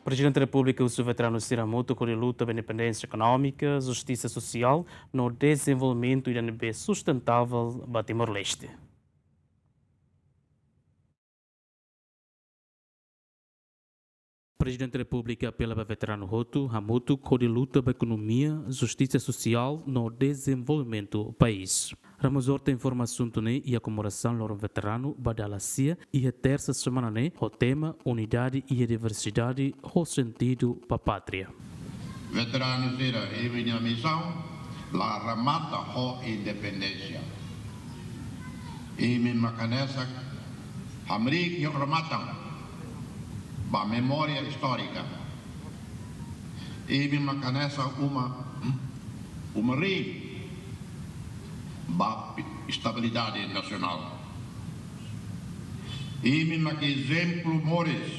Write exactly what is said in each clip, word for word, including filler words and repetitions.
Prezidente Repúblika husu veteranu sira hamutuk hodi luta ba independénsia ekonómika, justisa sosiál no dezenvolvimentu ida ne'ebé sustentável ba Timor-Leste. Prezidente Repúblika apela ba veteranu hotu hamutuk hodi luta ba ekonomia, justisa sosiál no dezenvolvimentu país. Ramos Horta informa asuntu ne'e iha komemorasaun loron veteranu ba dala sia iha tersa semana ne'e ho tema Unidade iha Diversidade ho Sentidu ba Pátria. Veteranu sira, imi-nia misaun la remata ho independénsia. Imi mak hanesan hamriik iha odamatan ba memória istórika. Imi mak hanesan uma, uma-riin ba estabilidade nasionál. Imi mak ezemplu moris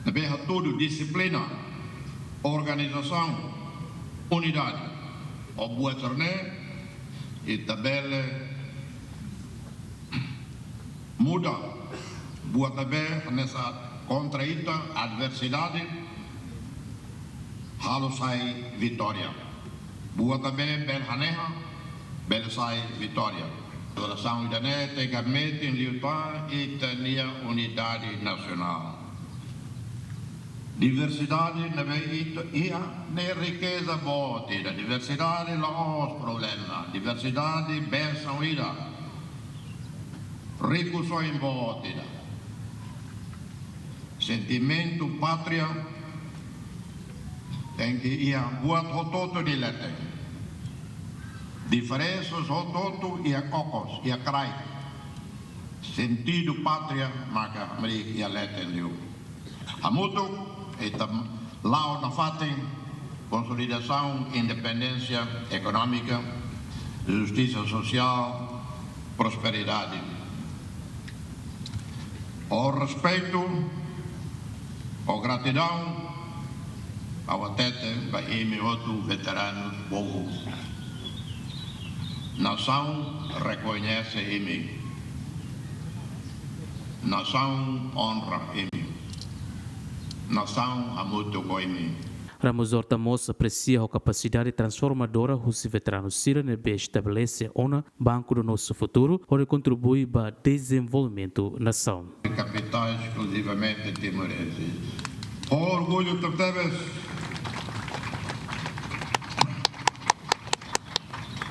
ne'ebé hatudu dixiplina, organizasaun, unidade. Ho buat sira-ne'e, ita bele muda buat ne'ebé hanesan kontra ita, adversidade, halo sai vitória. Buat ne'ebé bele hanehan, bele sai vitória. Orasaun ida-ne'e tenke metin liután ita-nia unidade nasionál. Diversidade ne'ebé ita iha ne'e rikeza boot ida. Diversidade la'ós problema. Diversidade bensaun ida. Rikusoin boot ida. Sentimentu pátria tenke iha buat hotu-hotu nia leten. Diferensas hotu-hotu iha kokos, iha kraik. Sentidu pátria maka hamriik iha leten liu. Hamutuk ita la'o nafatin konsolidasaun independénsia ekonómika, justisa sosiál, prosperidade. Ho respeitu, ho gratidaun, ha'u hatete ba imi hotu veteranus boot. Nasaun rekoñese imi. Nasaun onra imi. Nasaun hamutuk ho imi. Ramos Horta mós apresia ho kapasidade transformadora husi veteranu sira ne'ebé estabelese ona Banco do Nosso Futuro, hodi kontribui ba dezenvolvimentu nasaun. Capitais exclusivamente timorenses. Ho orgullu tebetebes,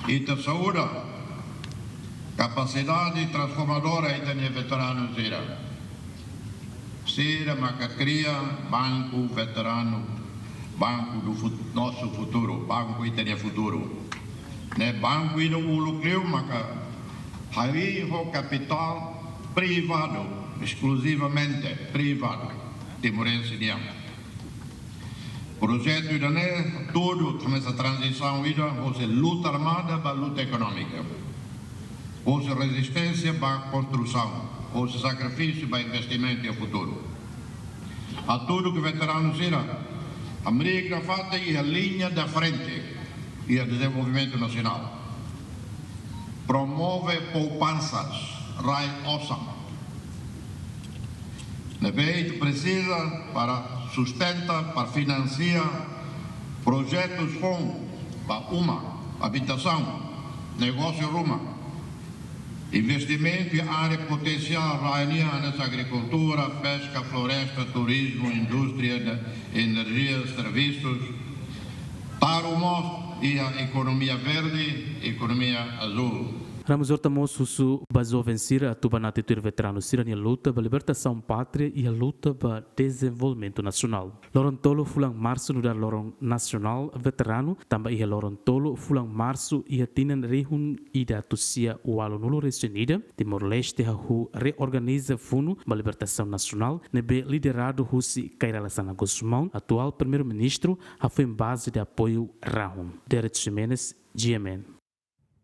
ita saúda kapasidade transformadora ita-nia veteranu sira. Sira maka kria banku veteranu, banku do fut-, nosso futuro, banku ita-nia futuru. Ne'e banku ida uluk liu maka harii ho kapitál privadu, exclusivamente privadu, timorense nian. Projetu ida-ne'e hatudu hanesan tranzisaun ida, hosi luta armada ba luta ekonómika, hosi rezisténsia ba konstrusaun, hosi sakrifísiu ba investimentu iha futuru. Hatudu ke veteranu sira hamriik nafatin iha liña da frente iha dezenvolvimentu nasionál. Promove poupansa rai osan ne'ebé ita presiza para sustenta, para finansia projetus foun ba uma, abitasaun, negósiu ruma. Investimentu iha área potensiál rai nian hanesan agrikultura, peska, floresta, turizmu, indústria, enerjia, servisus. Taru mós iha ekonomia verde, ekonomia azúl. Ramos Horta mós husu ba joven sira atu banati tuir veteranu sira-nia luta ba libertasaun pátria iha luta ba dezenvolvimentu nasionál. Loron tolu fulan Marsu nu'udar loron nasionál veteranu, tanba iha loron tolu fulan Marsu iha tinan rihun ida atus sia ualunulu resin ida, Timor-Leste hahú reorganiza Funu ba Libertasaun Nasionál ne'ebé lideradu husi Kay Rala Xanana Gusmão, atuál Primeiru-Ministru, hafoin baze de apoiu rahun. Derek Ximenes, G M N.